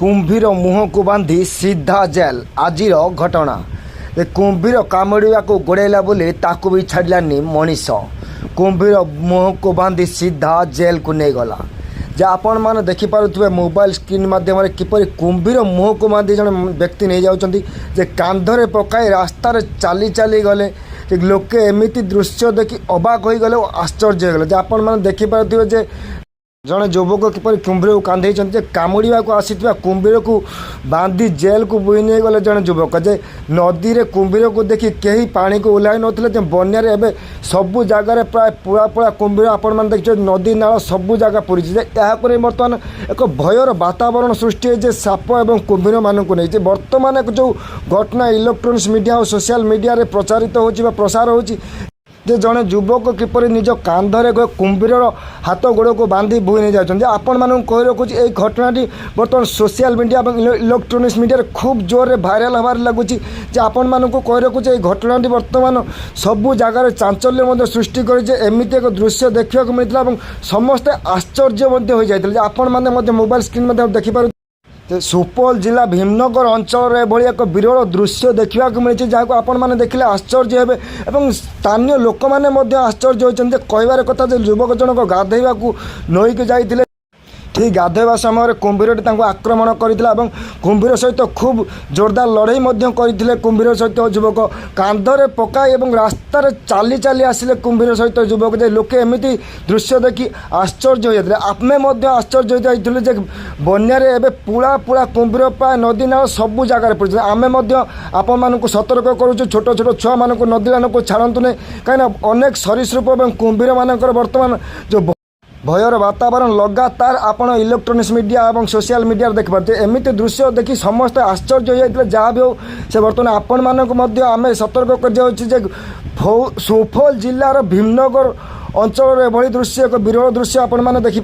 କୁମ୍ଭୀର ମୁହଁକୁ ବାନ୍ଧି ସିଧା ଜେଲ୍। ଆଜିର ଘଟଣା ଏ କୁମ୍ଭୀର କାମୁଡ଼ିବାକୁ ଗୋଡ଼େଇଲା ବୋଲି ତାକୁ ବି ଛାଡ଼ିଲାନି ମଣିଷ। କୁମ୍ଭୀର ମୁହଁକୁ ବାନ୍ଧି ସିଧା ଜେଲ୍କୁ ନେଇଗଲା। ଯେ ଆପଣମାନେ ଦେଖିପାରୁଥିବେ ମୋବାଇଲ ସ୍କ୍ରିନ୍ ମାଧ୍ୟମରେ କିପରି କୁମ୍ଭୀର ମୁହଁକୁ ବାନ୍ଧି ଜଣେ ବ୍ୟକ୍ତି ନେଇଯାଉଛନ୍ତି, ଯେ କାନ୍ଧରେ ପକାଇ ରାସ୍ତାରେ ଚାଲି ଚାଲି ଗଲେ, ଯେ ଲୋକେ ଏମିତି ଦୃଶ୍ୟ ଦେଖି ଅବାକ ହୋଇଗଲେ ଓ ଆଶ୍ଚର୍ଯ୍ୟ ହୋଇଗଲେ। ଯେ ଆପଣମାନେ ଦେଖିପାରୁଥିବେ ଯେ ଜଣେ ଯୁବକ କିପରି କୁମ୍ଭୀରକୁ କାନ୍ଧେଇଛନ୍ତି, ଯେ କାମୁଡ଼ିବାକୁ ଆସିଥିବା କୁମ୍ଭୀରକୁ ବାନ୍ଧି ଜେଲକୁ ବୋହି ନେଇଗଲେ ଜଣେ ଯୁବକ। ଯେ ନଦୀରେ କୁମ୍ଭୀରକୁ ଦେଖି କେହି ପାଣିକୁ ଓହ୍ଲାଇ ନଥିଲେ, ଯେ ବନ୍ୟାରେ ଏବେ ସବୁ ଜାଗାରେ ପ୍ରାୟ ପୁଳା ପୁଳା କୁମ୍ଭୀର। ଆପଣମାନେ ଦେଖିଛନ୍ତି, ନଦୀ ନାଳ ସବୁ ଜାଗା ପୁରିଛି। ଯେ ଏହାକୁ ନେଇ ବର୍ତ୍ତମାନ ଏକ ଭୟର ବାତାବରଣ ସୃଷ୍ଟି ହେଇଛି ସାପ ଏବଂ କୁମ୍ଭୀରମାନଙ୍କୁ ନେଇ। ଯେ ବର୍ତ୍ତମାନ ଏକ ଯେଉଁ ଘଟଣା ଇଲେକ୍ଟ୍ରୋନିକ୍ସ ମିଡ଼ିଆ ଓ ସୋସିଆଲ ମିଡ଼ିଆରେ ପ୍ରଚାରିତ ହେଉଛି ବା ପ୍ରସାର ହେଉଛି, ଯେ ଜଣେ ଯୁବକ କିପରି ନିଜ କାନ୍ଧରେ ଏକ କୁମ୍ଭୀରର ହାତ ଗୋଡ଼କୁ ବାନ୍ଧି ବୋହି ନେଇ ଯାଉଛନ୍ତି। ଆପଣମାନଙ୍କୁ କହି ରଖୁଛି, ଏହି ଘଟଣାଟି ବର୍ତ୍ତମାନ ସୋସିଆଲ ମିଡ଼ିଆ ଏବଂ ଇଲେକ୍ଟ୍ରୋନିକ୍ସ ମିଡ଼ିଆରେ ଖୁବ୍ ଜୋରରେ ଭାଇରାଲ ହେବାରେ ଲାଗୁଛି। ଯେ ଆପଣମାନଙ୍କୁ କହି ରଖୁଛି, ଏହି ଘଟଣାଟି ବର୍ତ୍ତମାନ ସବୁ ଜାଗାରେ ଚାଞ୍ଚଲ୍ୟ ମଧ୍ୟ ସୃଷ୍ଟି କରିଛି। ଏମିତି ଏକ ଦୃଶ୍ୟ ଦେଖିବାକୁ ମିଳିଥିଲା ଏବଂ ସମସ୍ତେ ଆଶ୍ଚର୍ଯ୍ୟ ମଧ୍ୟ ହୋଇଯାଇଥିଲେ। ଯେ ଆପଣମାନେ ମଧ୍ୟ ମୋବାଇଲ ସ୍କ୍ରିନ୍ ମଧ୍ୟ ଦେଖିପାରୁ, ସୁପୌଲ ଜିଲ୍ଲା ଭୀମନଗର ଅଞ୍ଚଳରେ ଏଭଳି ଏକ ବିରଳ ଦୃଶ୍ୟ ଦେଖିବାକୁ ମିଳିଛି, ଯାହାକୁ ଆପଣମାନେ ଦେଖିଲେ ଆଶ୍ଚର୍ଯ୍ୟ ହେବେ ଏବଂ ସ୍ଥାନୀୟ ଲୋକମାନେ ମଧ୍ୟ ଆଶ୍ଚର୍ଯ୍ୟ ହୋଇଛନ୍ତି। ଯେ କହିବାର କଥା ଯେ ଯୁବକ ଜଣକ ଗାଧୋଇବାକୁ ନଈକୁ ଯାଇଥିଲେ। ଠିକ୍ ଗାଧୋଇବା ସମୟରେ କୁମ୍ଭୀରଟି ତାଙ୍କୁ ଆକ୍ରମଣ କରିଥିଲା ଏବଂ କୁମ୍ଭୀର ସହିତ ଖୁବ୍ ଜୋରଦାର ଲଢ଼େଇ ମଧ୍ୟ କରିଥିଲେ। କୁମ୍ଭୀର ସହିତ ଯୁବକ କାନ୍ଧରେ ପକାଇ ଏବଂ ରାସ୍ତାରେ ଚାଲି ଚାଲି ଆସିଲେ କୁମ୍ଭୀର ସହିତ ଯୁବକ। ଯେ ଲୋକେ ଏମିତି ଦୃଶ୍ୟ ଦେଖି ଆଶ୍ଚର୍ଯ୍ୟ ହୋଇଯାଇଥିଲେ। ଆମେ ମଧ୍ୟ ଆଶ୍ଚର୍ଯ୍ୟ ହୋଇଯାଇଥିଲୁ ଯେ ବନ୍ୟାରେ ଏବେ ପୁଳା ପୁଳା କୁମ୍ଭୀର ପ୍ରାୟ ନଦୀ ନାଳ ସବୁ ଜାଗାରେ ପଡ଼ିଛନ୍ତି। ଆମେ ମଧ୍ୟ ଆପଣମାନଙ୍କୁ ସତର୍କ କରୁଛୁ, ଛୋଟ ଛୋଟ ଛୁଆମାନଙ୍କୁ ନଦୀ ନାଳକୁ ଛାଡ଼ନ୍ତୁ ନାହିଁ, କାହିଁକିନା ଅନେକ ସରୀସୃପ ଏବଂ କୁମ୍ଭୀରମାନଙ୍କର ବର୍ତ୍ତମାନ ଯେଉଁ ଭୟର ବାତାବରଣ ଲଗାତାର ଆପଣ ଇଲେକ୍ଟ୍ରୋନିକ୍ସ ମିଡ଼ିଆ ଏବଂ ସୋସିଆଲ ମିଡ଼ିଆରେ ଦେଖିପାରୁଥିବେ। ଏମିତି ଦୃଶ୍ୟ ଦେଖି ସମସ୍ତେ ଆଶ୍ଚର୍ଯ୍ୟ ହୋଇଯାଇଥିଲେ। ଯାହା ବି ହେଉ, ସେ ବର୍ତ୍ତମାନ ଆପଣମାନଙ୍କୁ ମଧ୍ୟ ଆମେ ସତର୍କ କରିଯାଉଛି ଯେ ସୁପୌଲ ଜିଲ୍ଲାର ଭୀମନଗର ଅଞ୍ଚଳରେ ଏଭଳି ଦୃଶ୍ୟ, ଏକ ବିରଳ ଦୃଶ୍ୟ ଆପଣମାନେ ଦେଖି